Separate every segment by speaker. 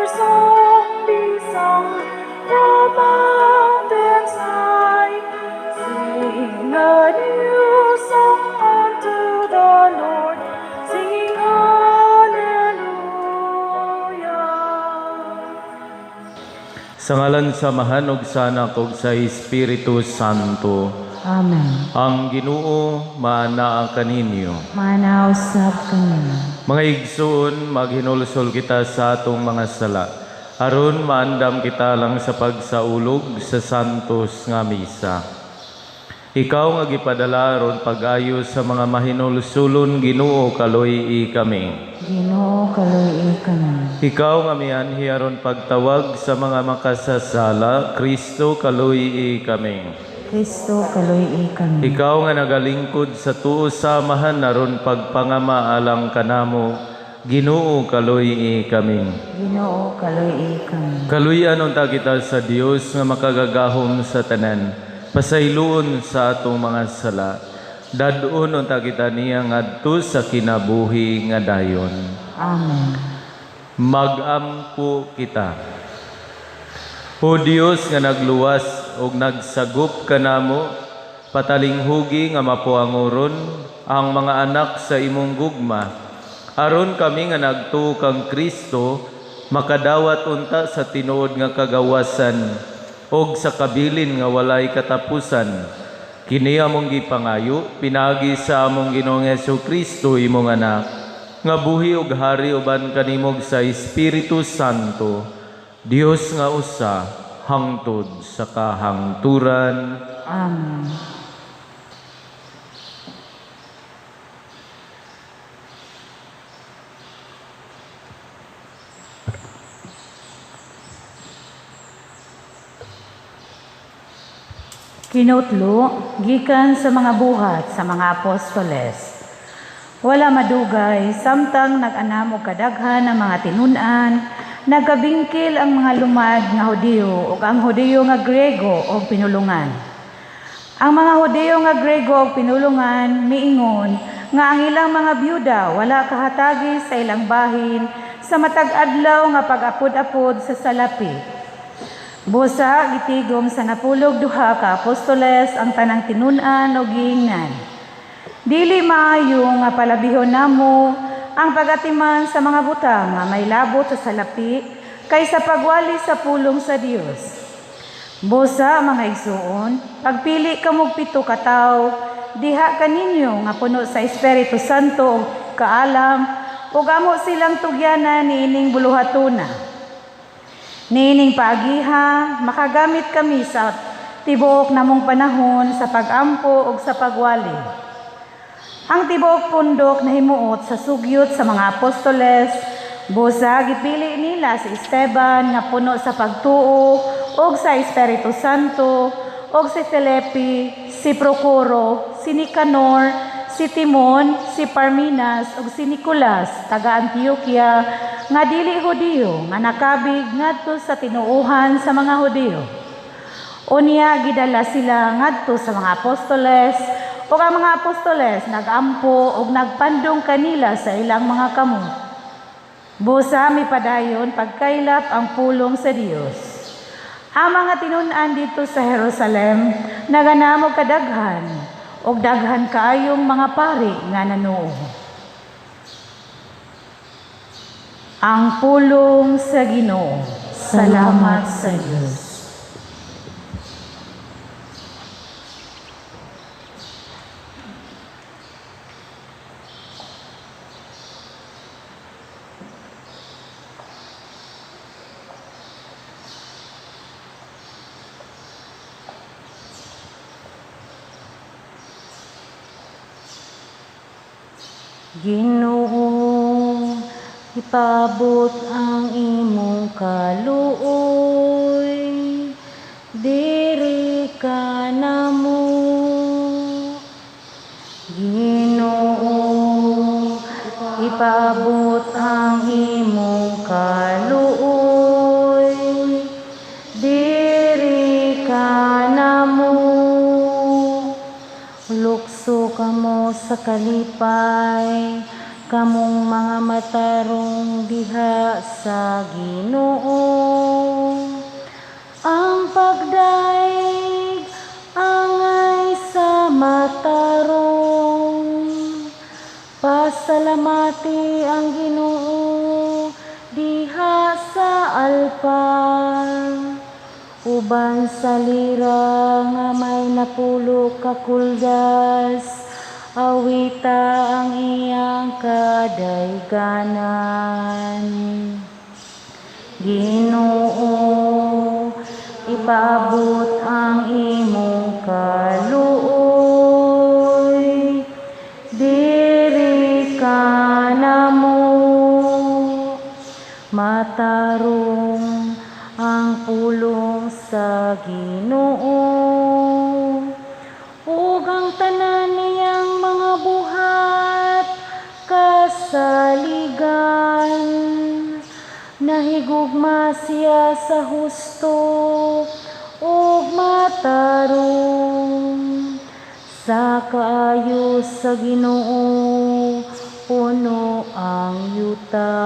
Speaker 1: Song be sung from mountains high. Sing a new song unto the Lord, singing Hallelujah.
Speaker 2: Sa ngalan sa Amahan ug sa Anak ug sa Espiritu Santo.
Speaker 3: Amen.
Speaker 2: Ang Ginoo maanaa kaninyo.
Speaker 3: Maanaa usab kaninyo.
Speaker 2: Mga igsoon, maghinulsol kita sa atong mga sala. Aron maandam kita lang sa pagsaulog sa santos nga misa. Ikaw nga gipadala aron pag-ayo sa mga mahinulsulon, Ginoo, kaluy-i kami.
Speaker 3: Ginoo, kaluy-i kami.
Speaker 2: Ikaw nga mianhi aron pagtawag sa mga makasasala, Kristo, kaluy-i kami.
Speaker 3: Kristo, kaluy-i kami.
Speaker 2: Ikaw nga nagalingkod sa tuo sa Amahan aron pagpangama alang kanamo, Ginoo, kaluy-i kami.
Speaker 3: Ginoo, kaluy-i kami.
Speaker 2: Kaluy-an unta kita sa Dios nga makagagahom sa tanan. Pasayloon sa atong mga sala. Dad-on unta kita niya ngadto sa kinabuhi nga dayon.
Speaker 3: Amen.
Speaker 2: Magampo kita. O Dios nga nagluwas ug nagsagup kanamo, patalinghugi nga mapuangoron ang mga anak sa imong gugma. Aron kami nga nagtuo kang Kristo makadawat unta sa tinuod nga kagawasan ug sa kabilin nga walay katapusan. Kini among gipangayo pinaagi sa among Ginoong Kristo, imong anak, nga buhi ug hari uban kanimo sa Espiritu Santo, Dios nga usa, hangtod sa kahangturan.
Speaker 3: Amen. Kinutlo gikan sa mga buhat sa mga apostoles. Wala madugay samtang nag-anam og kadaghan ang mga tinun-an, nagkabingkil ang mga lumad nga Hudiyo ug ang Hudiyo nga Grego og pinulungan. Ang mga Hudiyo nga Grego og pinulungan miingon nga ang ilang mga byuda wala kahatagi sa ilang bahin sa matag adlaw nga pag-apod-apod sa salapi. Busa gitigom sa 12 ka apostoles ang tanang tinun-an og giingnan. Dili maayo nga palabihon namo ang pagatiman sa mga butang nga may labot sa salapi kaysa pagwali sa pulong sa Dios. Busa mga igsuon, pagpili kamog 7 ka tawo diha kaninyo nga puno sa Espiritu Santo ug kaalam ug amo silang tugyanan niining buluhatuna. Niining paagiha, makagamit kami sa tibuok namong panahon sa pag-ampo ug sa pagwali. Ang tibuok pundok nahimuot sa sugyot sa mga apostoles, busa gipili nila si Esteban nga puno sa pagtuo ug sa Espiritu Santo, ug si Felipe, si Procoro, si Nicanor, si Timon, si Parmenas ug si Nicolas taga Antioquia nga dili Hudiyo nga nakabig ngadto sa tinuohan sa mga Hudiyo. Unya gidala sila ngadto sa mga apostoles ug ang mga apostoles nagampo ug nagpandong kanila sa ilang mga kamot. Busa mipadayon pagkaylap ang pulong sa Dios. Ang mga tinun-an dito sa Jerusalem naganamo kadaghan ug daghan kaayong mga pari nga nanuo. Ang pulong sa Ginoo. Salamat sa Dios.
Speaker 4: Ginoo, ipaabot ang imong kaluoy, diri ka namo. Ginoo, ipaabot ang imong kaluoy, diri ka namo. Lukso kamo sa kalipay, kamong mga matarong. pulong diha sa Ginoo. Ang pagdaig angay sa matarong. Pasalamati ang Ginoo diha sa alpa. Uban sa lira nga may 10 ka kuldas, awita ang iyang kadayganan. Ginoo, ipaabot ang imong kaluoy. Diri ka namo, matarong ang pulong sa Ginoo. Ug ang tanan niyang mga buhat kasaligan. Nahigugma siya sa husto ug matarong. Sa kaayo sa Ginoo puno ang yuta.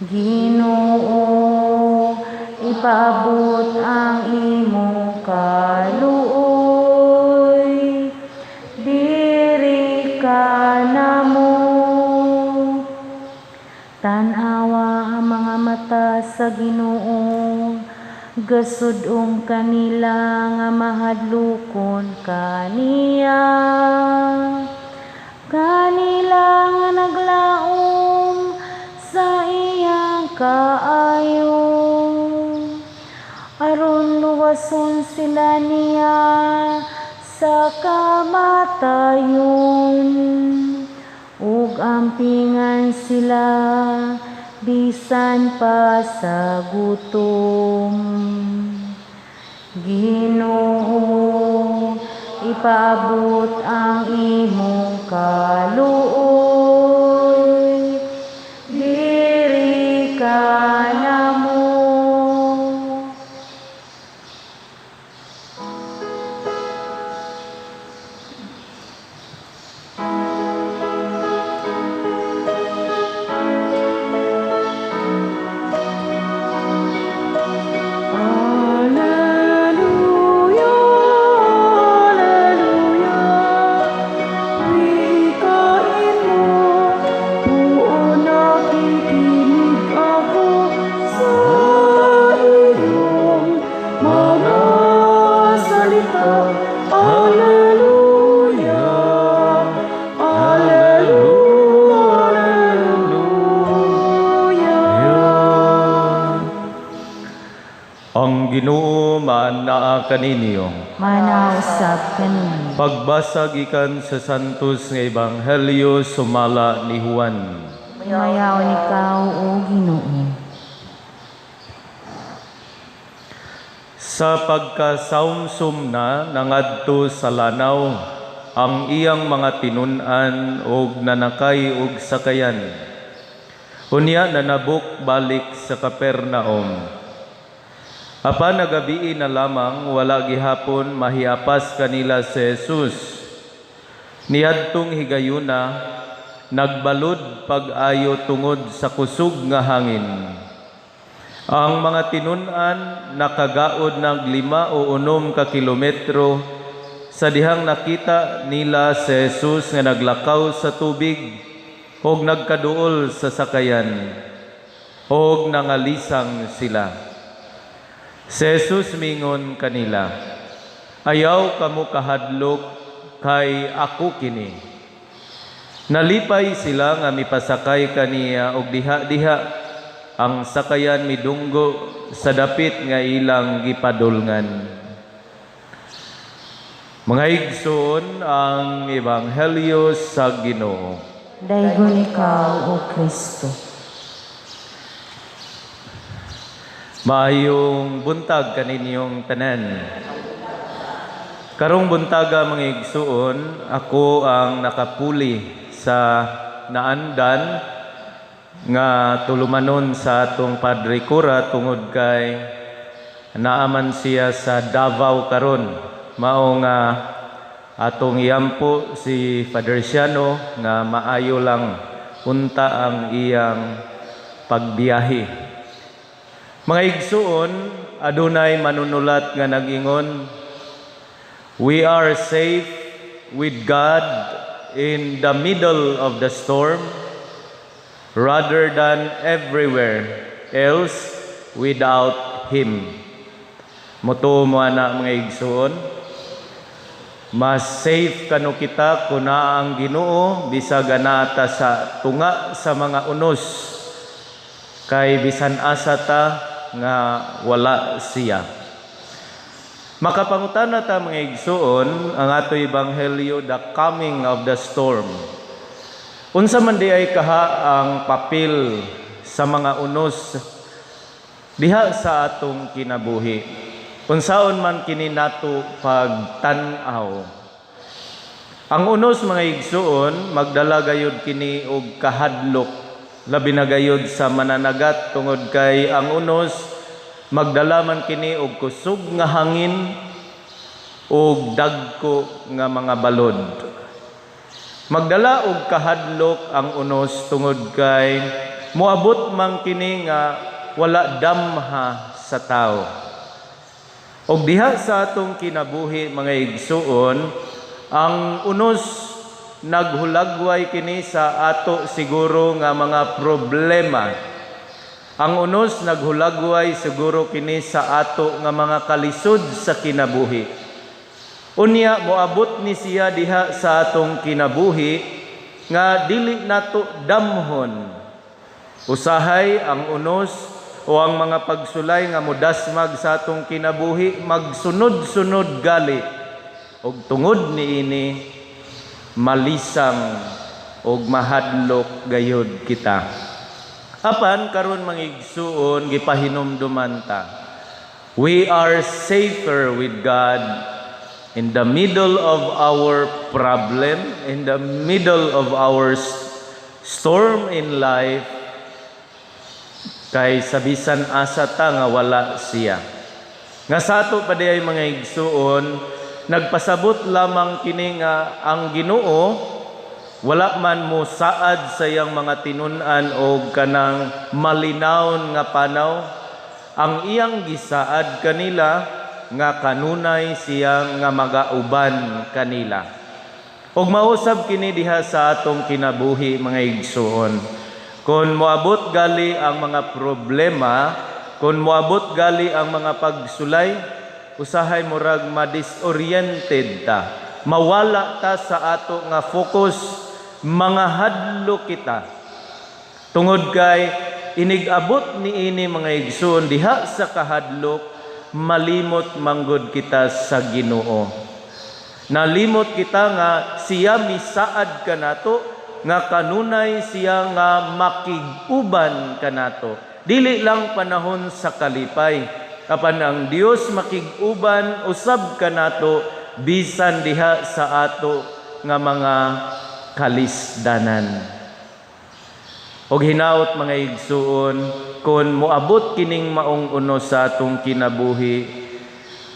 Speaker 4: Ginoo, ipaabot ang imong kaluoy. Diri ka namo. Tan-awa ang mga mata sa Ginoo, gasud-ong kanila nga mahadlokon kaniya. Kanila nga naglaom sa iyang kaayo, aron luwason sila niya sa kamatayon, ug ampingan sila bisan pa sa gutom. Ginoo, ipaabot ang imong kaluoy. Diri ka namo.
Speaker 1: Alleluia, Alleluia, wikain mo, oo, nakikinig ako sa iyong mga salita. Alleluia, Alleluia, Alleluia.
Speaker 2: Ang Ginoo maanaa kaninyo.
Speaker 4: Manausab kaninyo.
Speaker 2: Pagbasa gikan sa Santos nga Ebanghelyo sumala ni Juan.
Speaker 4: Himayaon ikaw, O Ginoo.
Speaker 2: Sa pagkasaumsum na nangadto sa lanaw ang iyang mga tinun-an og nanakay og sakayan. Unya nanabok balik sa Capernaum. Apan nagabii na lamang, wala gihapon mahiapas kanila si Jesus. Niadtong higayuna, nagbalud pag-ayo tungod sa kusog nga hangin. Ang mga tinun-an nakagaod ng 5 o 6 ka kilometro sa dihang nakita nila si Jesus nga naglakaw sa tubig og nagkaduol sa sakayan og nangalisang sila. Si Jesus mingon kanila, "Ayaw kamo kahadlok, kay ako kini." Nalipay sila nga mipasakay kaniya og diha-diha ang sakayan midunggo sa dapit nga ilang gipadulngan. Mga igsoon, ang Ebanghelyo sa Ginoo.
Speaker 4: Daygon ikaw, O Kristo.
Speaker 2: Maayong buntag kaninyong tanan. Karong buntaga, mga igsoon, ako ang nakapuli sa naandan nga tulumanon sa atong Padre Cura tungod kay naaman siya sa Davao karon. Mao nga atong iampo si Father Siano nga maayo lang unta ang iyang pagbiyahe. Mga igsuon, adunay manunulat nga nag-ingon, "We are safe with God in the middle of the storm rather than everywhere else without Him." Mutuo mo ana, mga igsuon? Mas safe kano kita kung naa ang Ginoo bisag anaa ta sa tunga sa mga unos kay bisan asa ta nga wala siya. Makapangutana ta, mga igsuon, ang ato ebanghelyo, the coming of the storm. Unsa man diay kaha ang papel sa mga unos diha sa atong kinabuhi? Unsaon man kini nato pagtan-aw? Ang unos, mga igsuon, magdala gayud kini og kahadlok, labi na gayud sa mananagat, tungod kay ang unos magdala man kini og kusog nga hangin ug dagko nga mga balod. Magdala og kahadlok ang unos tungod kay moabot man kini nga wala damha sa tao. Og diha sa atong kinabuhi, mga igsuon, ang unos naghulagway kini sa ato siguro nga mga problema. Ang unos naghulagway siguro kini sa ato nga mga kalisod sa kinabuhi. Unya moabot ni siya diha sa atong kinabuhi nga dili nato damhon. Usahay ang unos o ang mga pagsulay nga modasmag sa atong kinabuhi magsunod-sunod gali, og tungod niini malisang og mahadlok gayud kita. Apan karon, mga igsuon, gipahinumduman ta. We are safer with God in the middle of our problem, in the middle of our storm in life, kay sa bisan asa ta nga wala siya. Nga sa ato pa diay, mga igsuon, nagpasabot lamang kini nga ang Ginoo wala man mo saad sa iyang mga tinun-an og kanang malinawon nga panaw. Ang iyang gisaad kanila nga kanunay siya nga magauban kanila. Ug mausab kini diha sa atong kinabuhi, mga igsuon. Kung moabot gali ang mga problema, kung moabot gali ang mga pagsulay, usahay murag ma-disoriented ta. Mawala ta sa ato nga focus, mga hadlo kita. Tungod kay inig-abot niini, mga igsoon, diha sa kahadlok, malimot manggod kita sa Ginoo. Nalimot kita nga siya misaad kanato nga kanunay siya nga makig-uban kanato. Dili lang panahon sa kalipay, apan ang Dios makig-uban usab kanato bisan diha sa ato nga mga kalisdanan. Og hinaot, mga igsuon, kung moabot kining maong unos sa atong kinabuhi,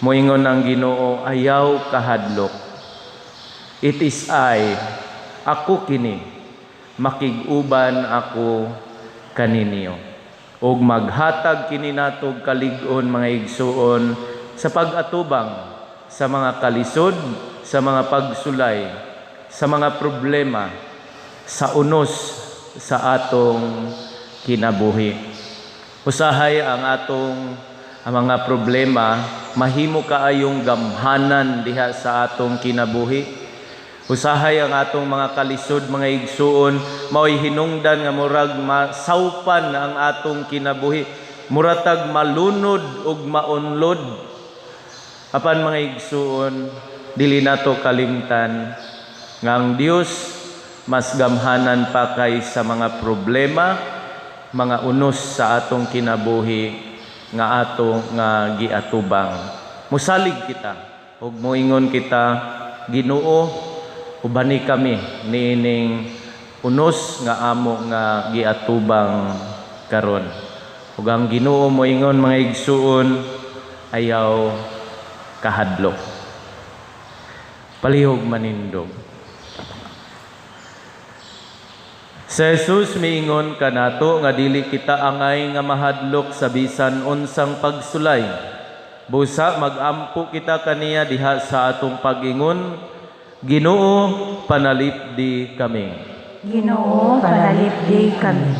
Speaker 2: moingon ang Ginoo, "Ayaw kahadlok. It is I, ako kini, makig-uban ako kaninyo." Og maghatag kini natog kalig-on, mga igsuon, sa pag-atubang sa mga kalisod, sa mga pagsulay, sa mga problema, sa unos sa atong kinabuhi. Usahay ang atong ang mga problema mahimo kaayong gamhanan diha sa atong kinabuhi. Usahay ang atong mga kalisod, mga igsuon, mao'y hinungdan nga murag masawpan ang atong kinabuhi, muratag malunod ug maunlod. Apan, mga igsuon, dili nato kalimtan nga ang Dios mas gamhanan pa kay sa mga problema, mga unos sa atong kinabuhi nga ato nga giatubang. Musalig kita ug moingon kita, "Ginoo, ubani kami niining unos nga amo nga giatubang karon." Ug ang Ginoo moingon, mga igsuon, "Ayaw kahadlok." Palihog manindog. Si Jesus miingon kanato nga dili kita angay nga mahadlok sa bisan unsang pagsulay. Busa magampo kita kaniya diha sa atong pag-ingon, "Ginoo, panalipdi kami."
Speaker 3: Ginoo, panalipdi kami.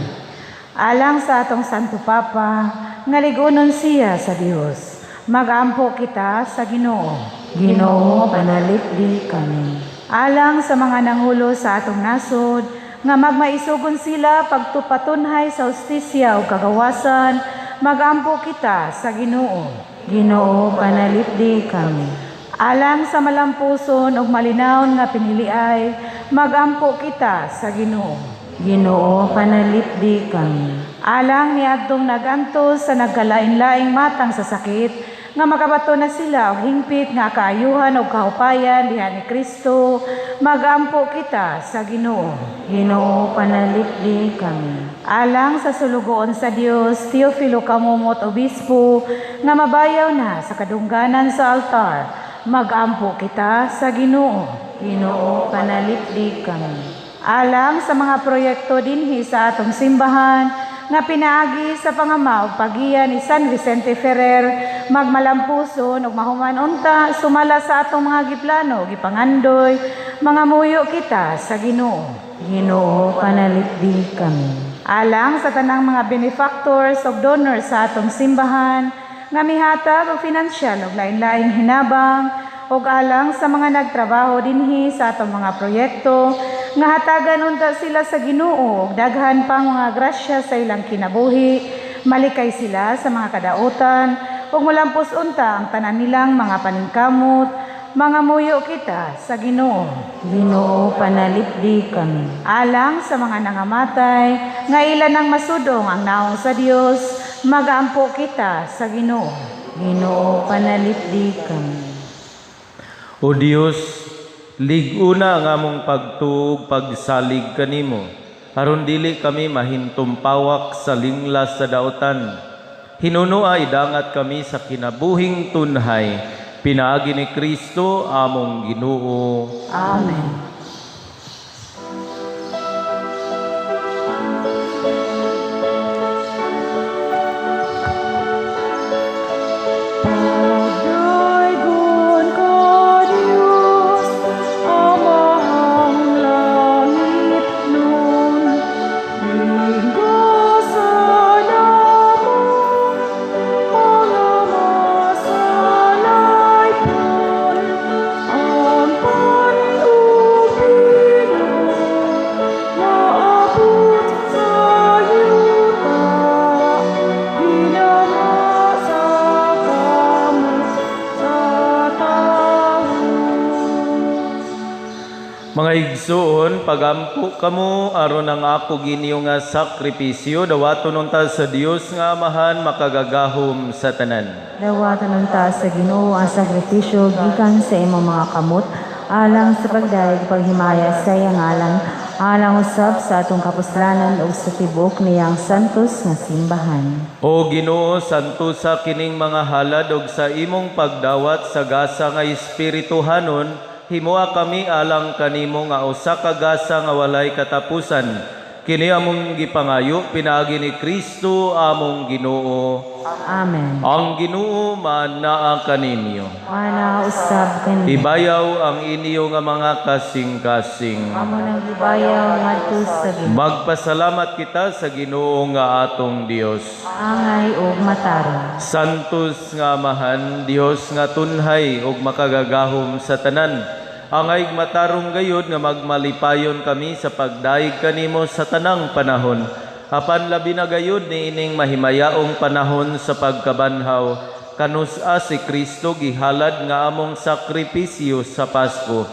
Speaker 3: Alang sa atong Santo Papa, nga lig-unon siya sa Dios, magampo kita sa Ginoo.
Speaker 4: Ginoo, panalipdi kami.
Speaker 3: Alang sa mga nangulo sa atong nasod, nga magmaisugon sila pagtupatunhay sa hustisya ug kagawasan, magampo kita sa Ginoo.
Speaker 4: Ginoo, panalipdi kami.
Speaker 3: Alang sa malampuson ug malinawon nga piniliay, magampo kita sa Ginoo.
Speaker 4: Ginoo, panalipdi kami.
Speaker 3: Alang niadtong nagantos sa nagkalain-laing matang sa sakit, nga makabato na sila og hingpit nga kaayuhan ug kahupayan diha ni Kristo, magampo kita sa Ginoo.
Speaker 4: Ginoo, panalipdi kami.
Speaker 3: Alang sa sulugoon sa Dios, Teofilo Camomot Obispo, nga mabayaw na sa kadungganan sa altar, magampo kita sa Ginoo.
Speaker 4: Ginoo, panalipdi kami.
Speaker 3: Alang sa mga proyekto dinhi sa atong simbahan nga pinaagi sa pangama ug pagiya ni San Vicente Ferrer, magmalampuson ug mahuman unta sumala sa atong mga giplano, gipangandoy, mangamuyo kita sa Ginoo.
Speaker 4: Ginoo, panalipdi kami.
Speaker 3: Alang sa tanang mga benefactors ug donors sa atong simbahan nga mihatag og finansyal ug lain-laing hinabang, ug alang sa mga nagtrabaho dinhi sa atong mga proyekto, nga hatagan unta sila sa Ginoo og daghan pang mga grasya sa ilang kinabuhi, malikay sila sa mga kadautan ug mulampos unta ang tanan nilang mga paningkamot, mangamuyo kita sa Ginoo.
Speaker 4: Ginoo, panalipdi kami.
Speaker 3: Alang sa mga nangamatay nga ila nang masudong ang naong sa Dios, magampo kita sa Ginoo.
Speaker 4: Ginoo, panalipdi kami.
Speaker 2: O Dios, lig-una ang among pagtuo ug pagsalig kanimo, aron dili kami mahintumpawak sa linglas sa dautan. Hinunua idangat kami sa kinabuhing tunhay, pinaagi ni Kristo among Ginoo.
Speaker 3: Amen.
Speaker 1: Pagdaygon ka, Diyos, Amahang langitnon, Linggasan among mga masalaypon, ang panupino, naabot sa yuta, ginama sa kamot sa tawo.
Speaker 2: Mga igsuon, pagampo kamo aron ang ako ginyo nga sakripisyo dawaton unta sa Dios nga Amahan makagagahom sa tanan.
Speaker 4: Dawatan unta sa Ginoo ang sakripisyo gikan sa imong mga kamot, alang sa pagdayeg paghimaya sa iyang ngalan, alang usab sa atong kapuslanan ug sa tibuok niyang santos nga simbahan.
Speaker 2: O Ginoo, santusa kining mga halad ug sa imong pagdawat sa gasa nga espirituhanon, himoa kami alang kanimo nga usa ka gasa nga walay katapusan. Kini among gipangayo pinaagi ni Kristo among Ginoo.
Speaker 4: Amen.
Speaker 2: Ang Ginoo manaa kaninyo.
Speaker 4: Ana usab kaniyo.
Speaker 2: Ibayaw ang inyo nga mga kasing-kasing.
Speaker 4: Amo nang gibayaw ngadto sa Ginoo.
Speaker 2: Magpasalamat kita sa Ginoo nga atong Dios.
Speaker 4: Angay ug matarong.
Speaker 2: Santos nga Amahan, Dios nga tunhay ug makagagahom sa tanan. Angay matarong gayud nga magmalipayon kami sa pagdayeg kanimo sa tanang panahon. Apan labi na gayud niining mahimayaong panahon sa pagkabanhaw, kanus-a si Kristo gihalad nga among sakripisyo sa Pasko.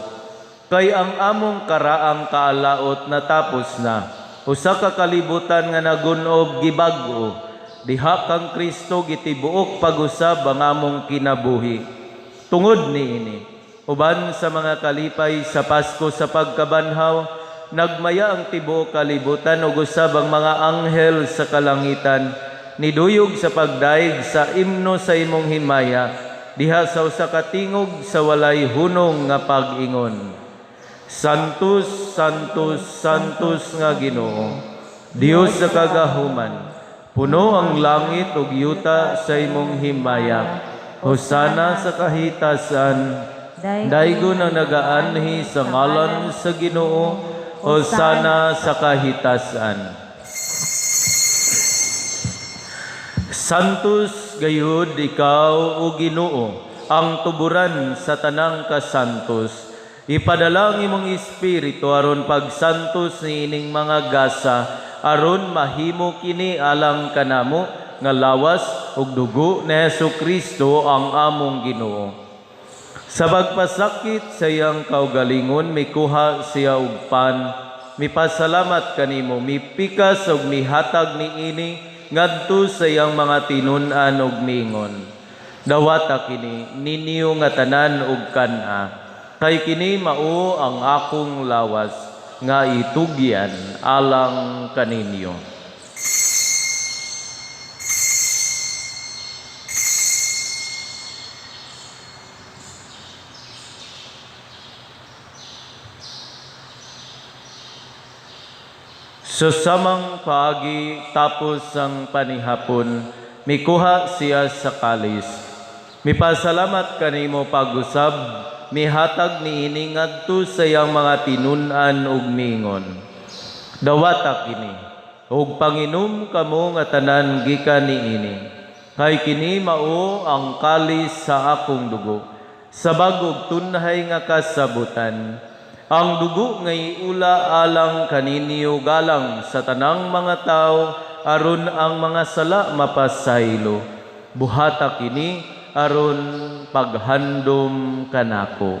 Speaker 2: Kay ang among karaang kaalaot natapos na. Usa ka kalibutan nga nagunob gibag-o. Diha kang Kristo gitibuok pag-usab ang among kinabuhi. Tungod niini, uban sa mga kalipay sa Pasko sa pagkabanhaw, nagmaya ang tibuok kalibutan ug usab ang mga anghel sa kalangitan, niduyog sa pagdayeg sa imno sa imong himaya, diha sa usa ka tingog sa walay hunong nga pag-ingon. Santos, Santos, Santos nga Ginoo, Dios sa kagahuman, puno ang langit ug yuta sa imong himaya. Hosana sa kahitasan. Daygon ang nagaanhi sa ngalan sa Ginoo. Hosana sa kahitasan. Santos gayud ikaw, o Ginoo, ang tuburan sa tanang kasantos. Ipadala ang imong espiritu aron pagsantos niining mga gasa, aron mahimo kini alang kanamo nga lawas ug dugo ni Hesus Kristo ang among Ginoo. Sa pagpasakit sa iyang kaugalingon, mikuha siya og pan, mipasalamat kanimo, mipikas ug mihatag niini ngadto sa iyang mga tinun-an ug miingon: "Dawata kini ninyo nga tanan ug kan-a, kay kini mao ang akong lawas nga itugyan alang kaninyo." Sa samang paagi, tapos ang panihapon, mikuha siya sa kalis. Mipasalamat kanimo pag-usab, mihatag niini ngadto sa iyang mga tinun-an ug miingon: "Dawata kini ug panginom kamo nga tanan gikan niini, kay kini mao ang kalis sa akong dugo, sa bag-ong tunhay nga kasabutan. Ang dugo nga iula alang kaninyo galang sa tanang mga tawo, aron ang mga sala mapasaylo. Buhata kini aron paghandom kanako."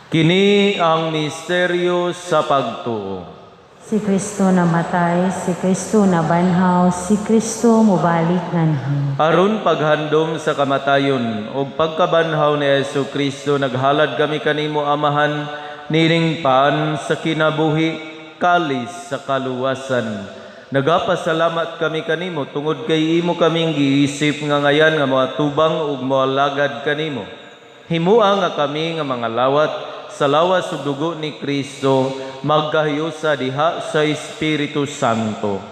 Speaker 2: Kini ang misteryo sa pagtuo.
Speaker 4: Si Kristo namatay, si Kristo nabanhaw, si Kristo mobalik nganhi.
Speaker 2: Aron paghandom sa kamatayon ug pagkabanhaw ni Hesus Kristo, naghalad kami kanimo, Amahan, nining pan sa kinabuhi, kalis sa kaluwasan. Nagapasalamat kami kanimo tungod kay imo kaming giisip nga ngayan nga moatubang ug moalagad kanimo. Himua nga kami nga mga lawat sa lawas ug dugo ni Kristo magkahiusa diha sa Espiritu Santo.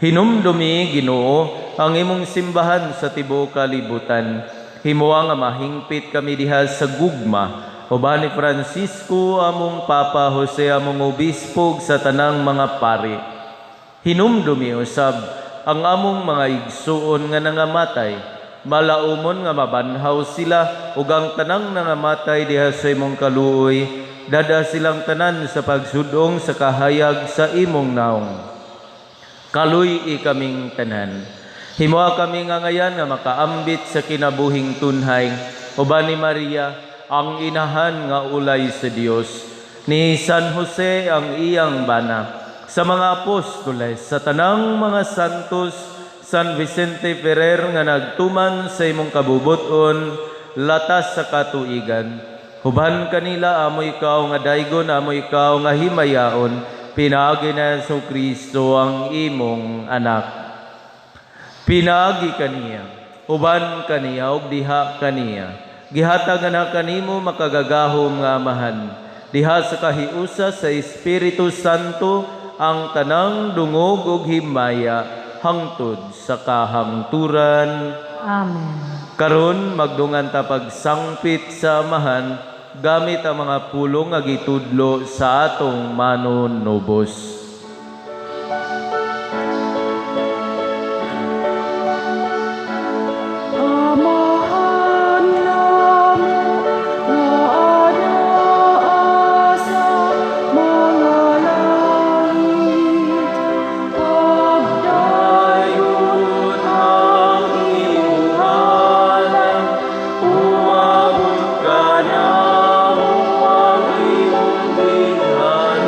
Speaker 2: Hinumdumi, Ginoo, ang imong simbahan sa tibuok kalibutan. Himua nga mahingpit kami diha sa gugma uban ni Francisco among Papa, Jose among obispo ug sa tanang mga pari. Hinumdumi usab ang among mga igsuon nga nangamatay. Malaumon nga mabanhaw sila ug ang tanang nangamatay diha sa imong kaluoy, dada silang tanan sa pagsudong sa kahayag sa imong naong. Kaluy-i kaming tanan. Himoa kami nga ngayan nga makaambit sa kinabuhing tunhay uban ni Maria ang inahan nga ulay sa Dios, ni San Jose ang iyang bana, sa mga apostoles, sa tanang mga santos, San Vicente Ferrer nga nagtuman sa imong kabubuton latas sa katuigan. Uban kanila amo ikaw nga daygon, amo ikaw nga himayaon, pinaagi na Hesus Kristo ang imong anak. Pinaagi kaniya, uban kaniya ug diha kaniya, gihatag na kanimo makagagahom nga Amahan, diha sa kahiusa sa Espiritu Santo ang tanang dungog ug himaya hangtod sa kahangturan.
Speaker 4: Amen.
Speaker 2: Karon magdungan ta pagsangpit sa Amahan gamit ang mga pulong nga gitudlo sa atong manunubos.
Speaker 1: Amahan namo nga anaa sa mga langit, pagdayon ang imong ngalan,
Speaker 2: Umabot kanamo ang imong gingharian.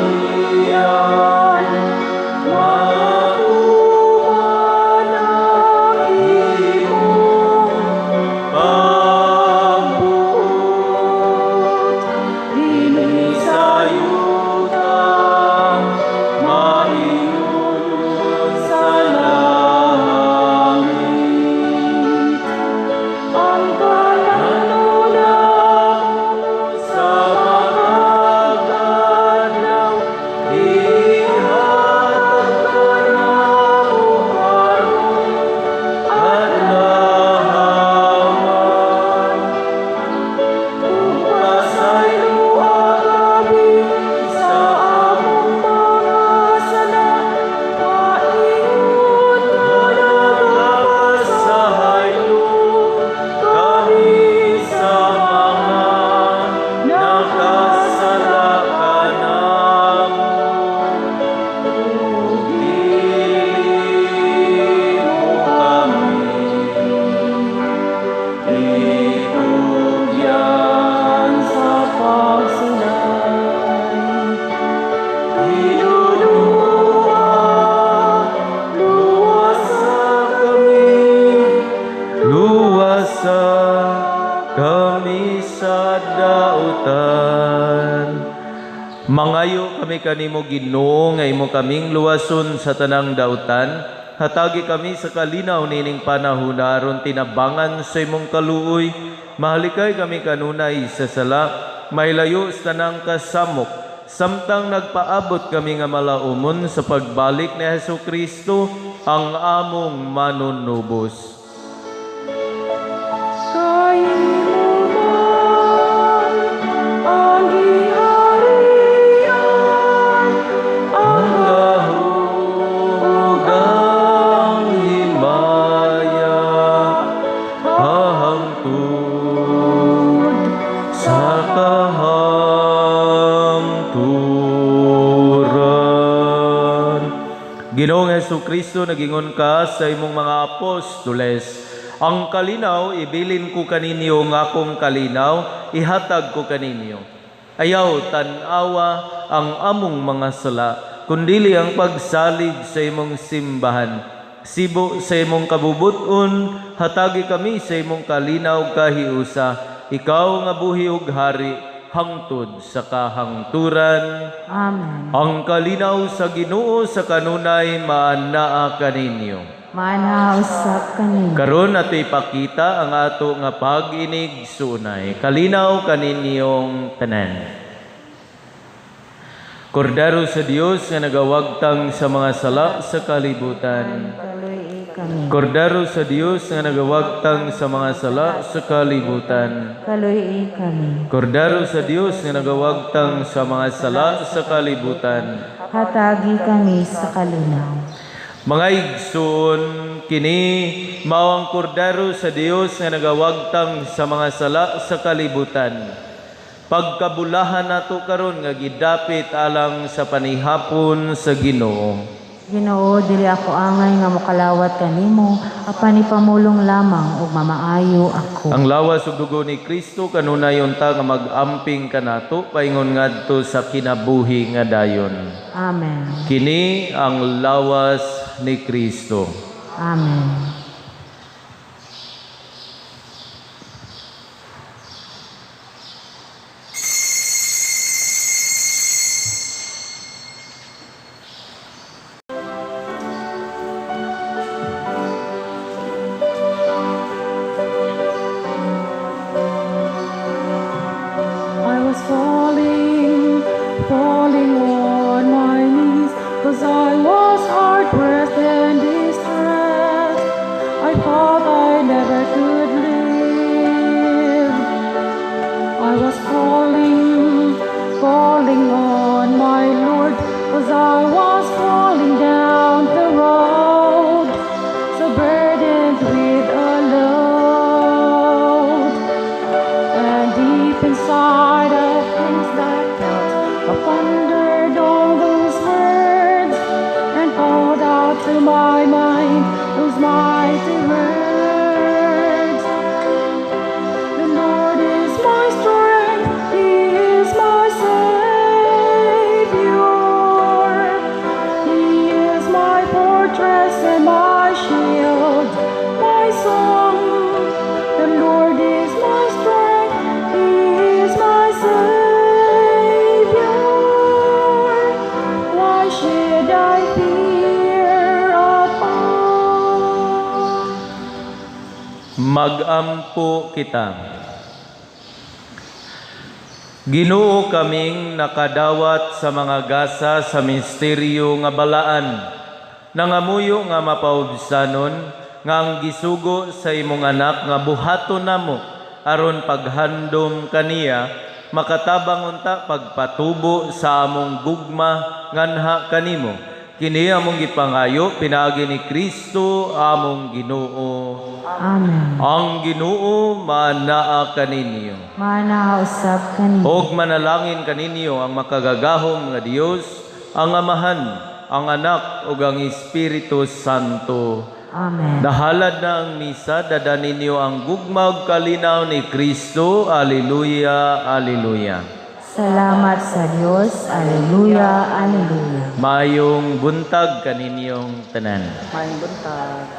Speaker 2: Kami sa dautan. Mangayo kami kanimo, Ginoo, nga imo kaming luwason sa tanang dautan. Hatagi kami sa kalinaw nining panahona aron tinabangan sa imong kaluoy. Mahalikay kami kanunay sa sala, mahilayo sa tanang kasamok, samtang nagpaabot kami nga malaumon sa pagbalik ni Hesus Kristo ang among manunubos.
Speaker 1: Kay imo man ang giharian, ang
Speaker 2: Gahom ug ang himaya hangtod sa kahangturan. Ginoong Hesus Kristo, nagingon ka sa imong mga apostoles, "Ang kalinaw ibilin ko kaninyo, nga akong kalinaw ihatag ko kaninyo. Ayaw tan-awa ang among mga sala, kundili ang pagsalig sa imong simbahan. Sibo sa imong kabubuton, hatagi kami sa imong kalinaw kahiusa. Ikaw nga buhi ug hari hangtod sa kahangturan."
Speaker 4: Amen.
Speaker 2: Ang kalinaw sa Ginoo sa kanunay maanaa kaninyo.
Speaker 4: Maanaa usab kaninyo.
Speaker 2: Karon ato ipakita ang ato nga pag-inigsuonay. Kalinaw kaninyong tanan. Kordero sa Dios nga nagawagtang sa mga sala sa kalibutan.
Speaker 4: Kaluy kami.
Speaker 2: Kordero sa Dios nga nagawagtang sa mga sala sa kalibutan.
Speaker 4: Kaluy kami.
Speaker 2: Kordero sa Dios nga nagawagtang sa mga sala sa kalibutan.
Speaker 4: Hatagi kami sa kalinaw.
Speaker 2: Mga igsoon, kini mao ang kordero sa Dios nga nagawagtang sa mga sala sa kalibutan. Pagkabulahan nato karon nga gidapit alang sa panihapon sa Ginoo.
Speaker 4: Ginoo, dili ako angay nga mokalawat kanimo, apan ipamulong lamang ug mamaayo ako.
Speaker 2: Ang lawas ug dugo ni Kristo kanunay unta nga mag-amping kanato paingon ngadto sa kinabuhi nga dayon.
Speaker 4: Amen.
Speaker 2: Kini ang lawas ni Kristo.
Speaker 4: Amen.
Speaker 1: I was falling, falling on my knees, 'cause I was hard pressed and distressed. I thought I never could live. I was calling, calling on my Lord, 'cause I was falling down the road, so burdened with a load. And deep inside of things I felt, I pondered all those words and called out to my mind those mighty words. The Lord is my strength, He is my Savior. He is my fortress and my shield, my song. The Lord is my strength, He is my Savior. Why should I fear at all?
Speaker 2: Magampo kita. Ginoo, kaming nakadawat sa mga gasa sa misteryo nga balaan. Nangamuyo nga mapaubsanon nga ang gisugo sa imong anak nga buhaton namo aron paghandom kaniya makatabang unta pagpatubo sa among gugma nganha kanimo. Kini among gipangayo pinaagi ni Kristo among Ginoo.
Speaker 4: Amen.
Speaker 2: Ang Ginoo maanaa kaninyo.
Speaker 4: Maanaa usab kaninyo.
Speaker 2: Og manalangin kaninyo ang makagagahom nga Dios, ang Amahan, ang Anak ug ang Espiritu Santo.
Speaker 4: Amen.
Speaker 2: Nahalad na ang misa, dada ninyo ang gugma ug kalinaw ni Kristo. Alleluia, alleluia.
Speaker 4: Salamat sa Dios. Alleluia, alleluia.
Speaker 2: Mayong buntag kaninyong tanan.
Speaker 5: Maayong buntag.